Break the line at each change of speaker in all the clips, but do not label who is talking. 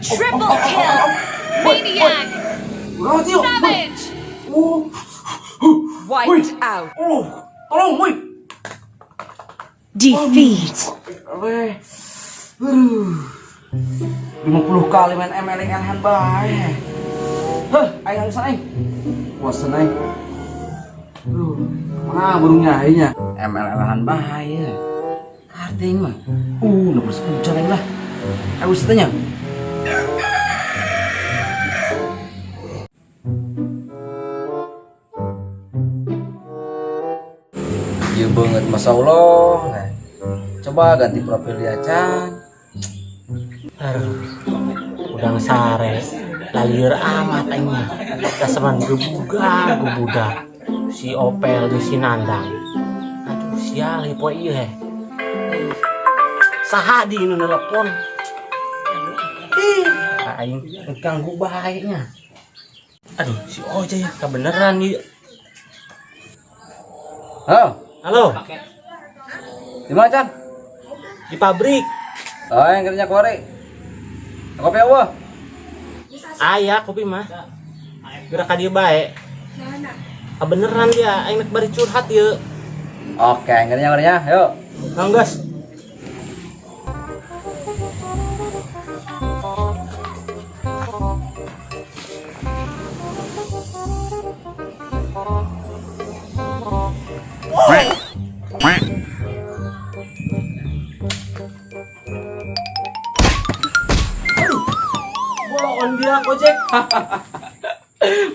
Triple kill. Maniac.
Urang mati yuk.
Savage.
Oh.
Wiped out.
Oh, tolong, woi.
Defeat.
Weh. Aduh. 50 kali main MLN bae. Heh, aing harus aing. Bosen aing. Aduh, mana burungnya aingnya? MLN bae. Karting mah. Nomor 10 aing lah. Ayo tanya. Iya banget, Masya Allah. Nah, coba ganti profil dia, Chan.
Aduh, udang sare, lalieur amat aing mah. Kaseman gebuga gebudak. Si Opel di si Nandang. Aduh, sial ieu poe ieu heh. Saha di nu nelepon? Ih, aing ganggu bae nya. Aduh, si Oja ya kebeneran ieu.
Halo,
Halo,
di mana, Chan?
Di pabrik.
Oh, yang kerja kore. Kopi apa?
Aya kopi mah. Gerak ka dieu bae. Kebeneran dia, aing nek bari curhat ieu.
Oke, yang kerja korenya, yuk.
Nanggas. Bolon dia kojek.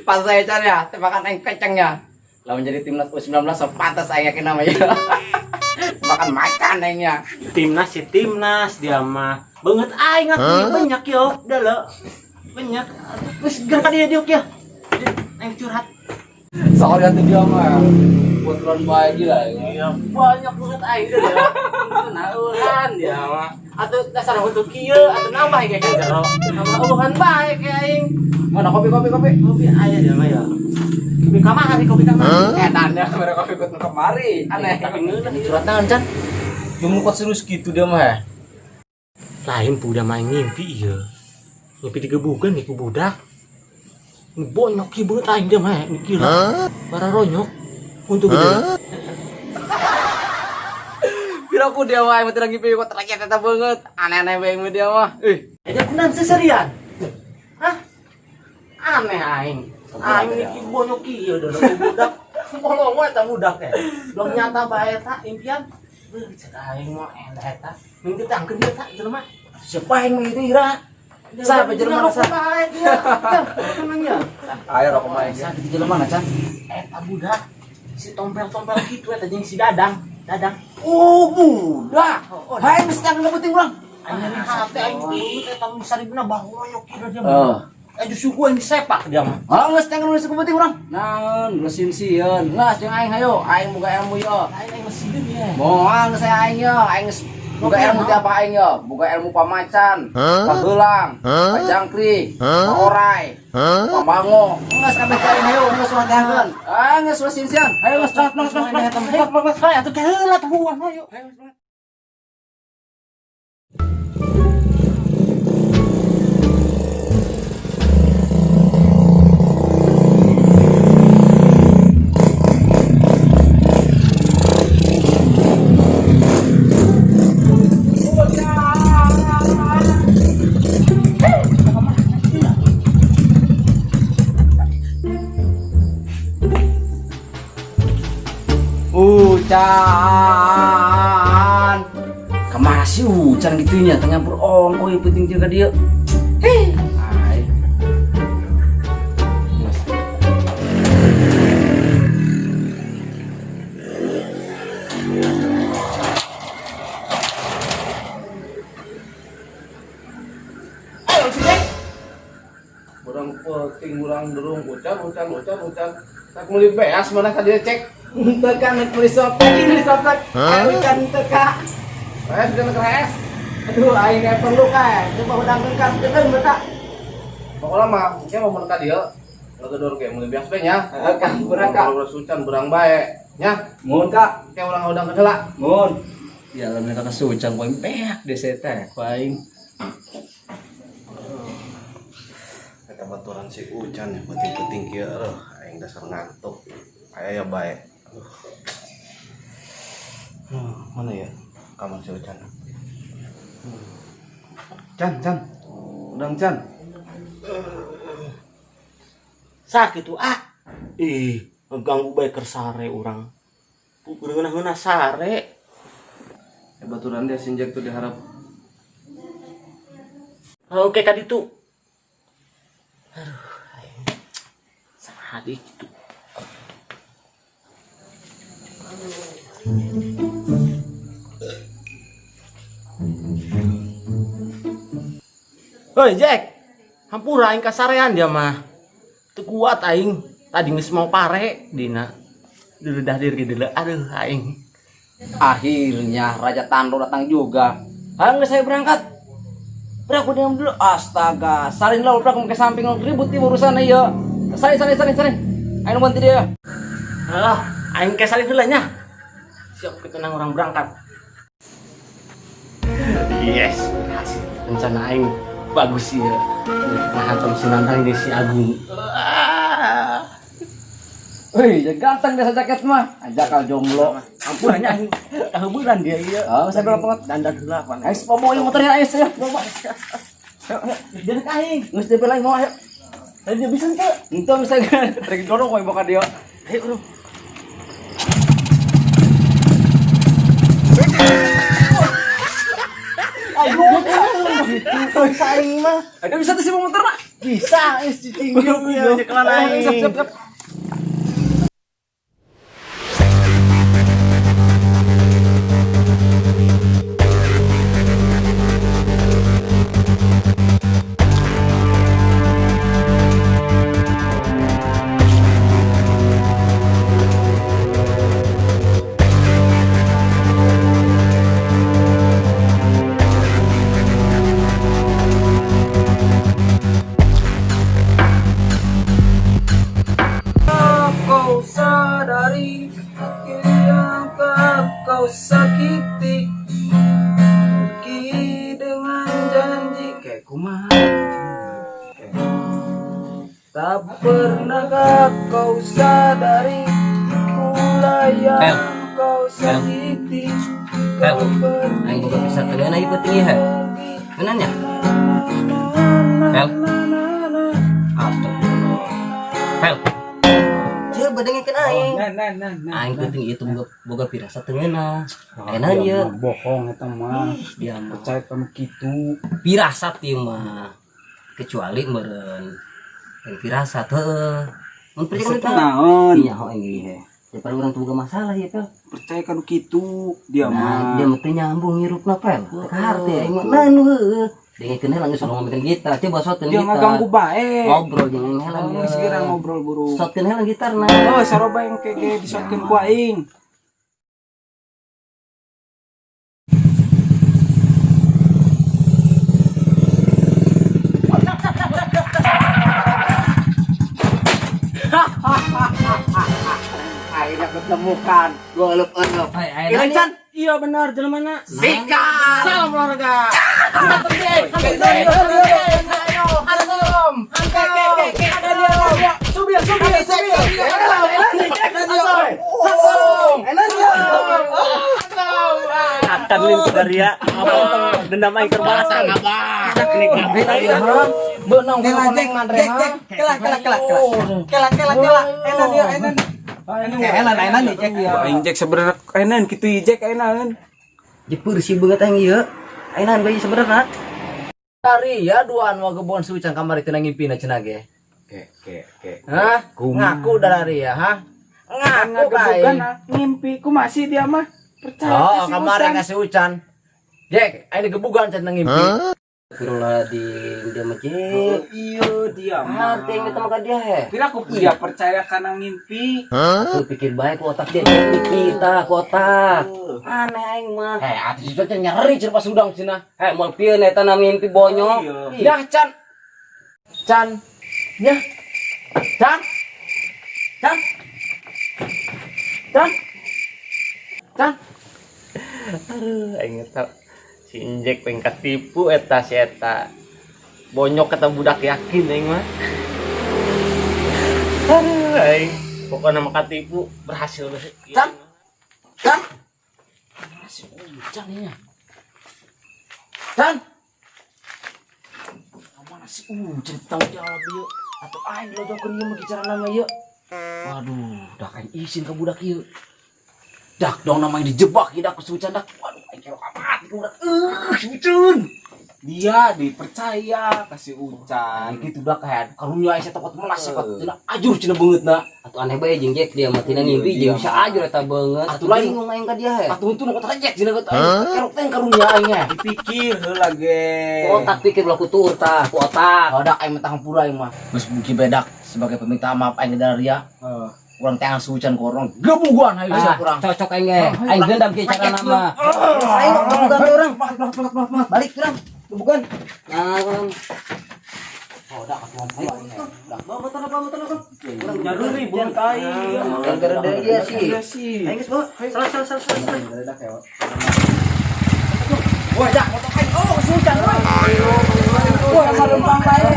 Pas saya Chan ya, tembakan aing kecengnya. Lah menjadi timnas U19 so pantas aing yakin namanya. Tembakan makan aingnya.
Timnas si timnas dia mah. Banget aing atuh banyak yo, udah lo. Banyak. Terus gerak dia diuk ya. Aing curhat.
Soalnya tuh dia mah buat baik gila. Ya.
Iya, banyak banget aing deh ya. Nauran dia mah. Atau dasar untuk kieu atau nambah kayak jero. Nambah eueuhan bae kayak aing.
Mana kopi kopi kopi?
Kopi aya dia mah ya. Kopi kamari, kopi kamari.
Eh, tanda baru kopi ikut kemari. Aneh.
Tapi ngeunah ieu.
Curhat naon, Chan? Jumlah kok serius gitu dia mah. Ya?
Lain budak main ngimpi ieu. Ngimpi digebukan nih ku budak. Ini bonyok ieu beungeut aing dia mah ini gila. Bara ronyok. Untuk gede.
Piraku dia mah mati lagi piye kok terakhir eta banget. Aneh-aneh bae mah dia mah. Ih,
Aja kunan seserian. Hah? Aneh aing. Aing niki bonyok ieu dulu budak. Bolong we eta budak teh. Belum nyata bae eta impian. Beuh, cek aing mah endah eta. Ming ditangkeun dia tak jelema.
Siapa yang mah itu Ira? Siapa jelema
rokok
rasa?
bae dia. Tenang ya.
Ayo rokok mah. Sa gitu jelema na, Chan.
Eta budak si tompel-tompel gitu eta jeung si Dadang. Dadang.
Oh, budak.
Oh, oh.
Hai, mesti yang penting urang.
Aing nyeri hate aing beungeut eta saribna bonyok ieu dia.
Oh.
Eh justru gua yang disepak dia mah.
Oh, geus teh nulis penting urang. Naon, geus sieun. Geus jeung aing hayo, aing boga ilmu yo.
Aing aing mesieun ya.
Moal geus saya aing yo, aing geus boga ilmu ti apa aing yo? Boga ilmu pamacan, paheulang, pajangkrik, paorai, pamango. Geus kabeh teh aing hayo, geus ulah teangkeun. Ah, geus ulah sieun. Hayo geus geus geus geus geus.
Hai, atuh heula tuh buang ayo.
Ucan. Kemana sih Ucan gitunya? Tengah berongko ya penting juga dia. Hei. Ai. Mas.
Ayo si Cek.
Urang penting urang derung ucan ucan ucan ucan. Tak meuli beas mana ka dia cek.
Teka nek beli sotek, beli sotek. Ayo Ucan teka.
Beas dan keres.
Aduh, aing kayak perlu kae. Coba udangkeun ka dekeun mereka.
Pokoknya mah engke mau ka dia. Ngegedor ge meuli beas bae nya.
Heeh, Kak, berang Kak.
Ngobrol ucan berang bae. Nya,
Mun Kak,
engke urang udangkeun heula.
mun. Ya lah mereka kesucan poin beak deh saya teh, paling.
Baturan si Ucan ya penting-penting kieu eueuh aing dasar ngantuk. Aya ya bae. Aduh. Mana ya kamar si Ucan? Can, Can. Udang Can.
Sakit tuh ah. Ih, ngeganggu bae keur sare urang. Ngeunah-ngeunah sare.
Ya baturan dia sinjek tuh diharap.
Oke ka ditu. Aduh, aing. Saha deui kitu. Hoi Jack, hampura aing kasarean dia mah. Teu kuat aing. Tadi geus mau pare dina. Duludah diri dulu. Aduh aing.
Akhirnya Raja Tando datang juga. Ayo nggak saya berangkat. Bro, aku diam dulu. Astaga, salin lah, bro, ke samping ribut nih urusan ya. Salin, salin, salin, salin. Ayo bantu dia.
Alah, aing ke salin heula nya. Siap kita nang orang berangkat. Yes, berhasil. Rencana aing bagus sih ya. Nah, si Nandang ini si Agung.
Wih, ya ganteng desa jaket mah. Aja kal jomblo.
Ampun hanya aing kahuburan dia ieu.
Oh, saya berapa banget?
Dandan heula pan.
Ayo, bawa yang motornya, ayo, ayo, bawa. Ayo, ayo.
Jadi aing.
Nggak DP lagi mau, ayo.
Tadi dia bisa teu.
Itu bisa kan? Rek dorong kok bakal dia.
Ayo urang. Ayo, gitu saing mah.
Ada bisa tuh sih bawa motor, Pak?
Bisa, es cicing ya nyekelan aing.
Siap, siap, siap.
Kau sadari yang kau sakiti pergi dengan janji kayak kumaha. Tak pernahkah kau sadari kula yang kau sakiti.
Pel, aing boga bisa tegan ieu penting ieu. Ngeunaan nya? Pel. Astagfirullah. Pel. Coba dengekeun aing.
Nah.
Aing penting ieu tuh boga pirasat teu ngeunah. Ayeuna ieu
Bohong eta mah.
Dia mah
Percaya kamu gitu.
Pirasat ieu mah. Kecuali meureun yang pirasat heueuh. Mun percaya kan
Naon?
Iya, aing ieu. Daripada urang tuh boga masalah ieu, Pel.
Percaya kan gitu dia
Nah,
mah.
dia mah teu nyambung hirupna, Pel. Teu kaharti aing mah. Nah, nu heueuh. Dengekeun heula geus ngomongkeun kita. Coba sotkeun
Dia
kita.
ngaganggu bae.
Ngobrol jeung aing heula.
Oh, segera ngobrol buru.
Sotkeun heula gitarna.
Oh, saroba yang kayak disotkeun ku aing.
Akhirnya ketemukan dua elep-elep.
Hai,
Ilang Chan. Iya benar, jelema mana?
Sikat.
Salam olahraga. Akan lin ya. Dendam aing terbalaskan.
Benang koneng mandre ha.
Kela kela kela kela. Kela kela kela. Enan ya enan. Enan enan nih Jack ya.
Aing Jack sebenarnya enan kitu Jack enan.
Jepur sih banget aing ieu. Aing bae sebenarnya.
Dari ya dua anu gebon si Ucan kamari teu ngimpina cenah ge.
Ke ke ke.
Hah? Ngaku dari ya, ha? Ngaku ka
Ngagebukan
aing.
ngimpi ku masih dia mah. Percaya
Oh,
si
kamari
Ucan.
kasih Ucan. Jack, aing digebugan cenah ngimpi.
Astagfirullahaladzim, dia mah Jack.
Iya dia mah.
Harti yang ketemu ka dia he.
Kira aku dia percaya karena ngimpi.
Aku pikir baik ku otak dia, dia mikir tah ku otak. Aneh aing mah.
Eh, atuh si Ucan nyeri cenah pas udang cenah.
Heh, moal pieun eta na mimpi bonyok.
Iya.
Yah, Can. Can. Yah. Can. Can. Can. Can.
Aduh, aing eta si Injek pengen ketipu eta si eta. Bonyok kata budak yakin aing mah. Aduh, aing. Pokoknya mah katipu berhasil deh.
Cang. Cang. Si Ucan ya. Cang. Mana si Ucan tanggung jawab ieu? Atau aing dilojokeun ieu mah bicara nama ieu. Waduh, dah aing izin ke budak ieu. Dak dong namanya dijebak ieu dak ku si Ucan dak. Waduh, aing kero amat ke budak. Si Ucan.
Dia dipercaya kasih Ucan.
Gitu dak kayak karunya aing takut melas ya cenah ajur cenah beungeutna.
Atuh aneh bae jeung Jack dia mah tina ngimpi jeung bisa aja eta beungeut.
Atuh
Atuh
lain.
bingung aing ka dia he.
Atuh untung nu rejek cenah geut aing. Kerok teh karunya aing nya.
Dipikir heula ge.
Ku otak pikir ulah ku tuur tah, ku otak.
Kalau dak aing mah hampura aing mah. Geus buki bedak sebagai permintaan maaf aing ke Daria. Urang teh langsung hujan korong gebugan hayu
Ah,
urang.
cocok aing ge. Aing dendam kieu carana mah. Aing gebugan teh urang. Balik urang. Gebugan. Nah, urang.
Oh, dak atuh hampura aing. Dak.
Bawa motor, bawa motor, bawa. Urang
Nyaruri bukan tai.
Gara-gara dari dia sih.
Iya sih.
Aing geus bawa. Salah, salah, salah, salah.
Woi, dak motor aing. Oh, si hujan woi.
Wah, lempang bae.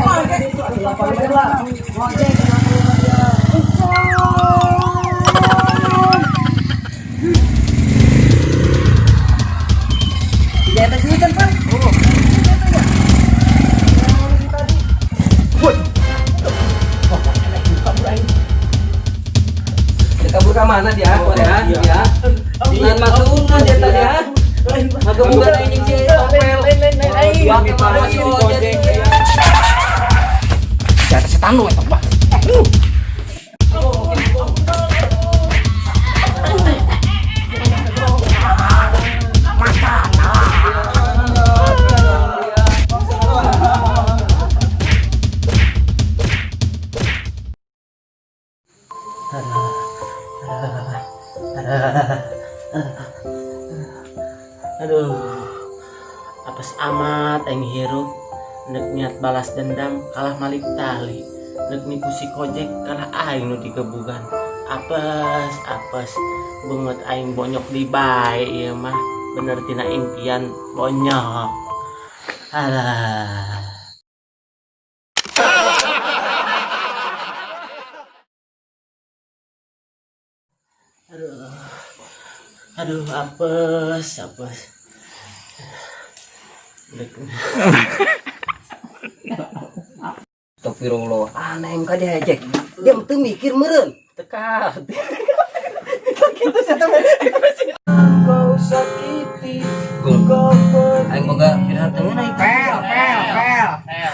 Di atas sini kan, Pak. Dia kabur ke mana dia? Ya, ya. Dengan masungan dia tadi ya. Ngagebugan aing jeung si Opel. Pakai mana si ojek.
Jatuh setan lu eta mah.
Aduh. Apes amat aing hirup. Nek niat balas dendam kalah malik tali. Nek nipu si kojek kalah aing nu digebugan. Apes, apes. Beungeut aing bonyok di bae ieu mah. Bener tina impian bonyok. Alah. Aduh. Aduh, apes, apes. Nek
Astagfirullah. Aneh ka dia Jack. Dia teu mikir meureun.
teka.
Kau sakiti,
Gung.
kau
Aing boga pirhat teu ngeunah.
Pel, pel, pel.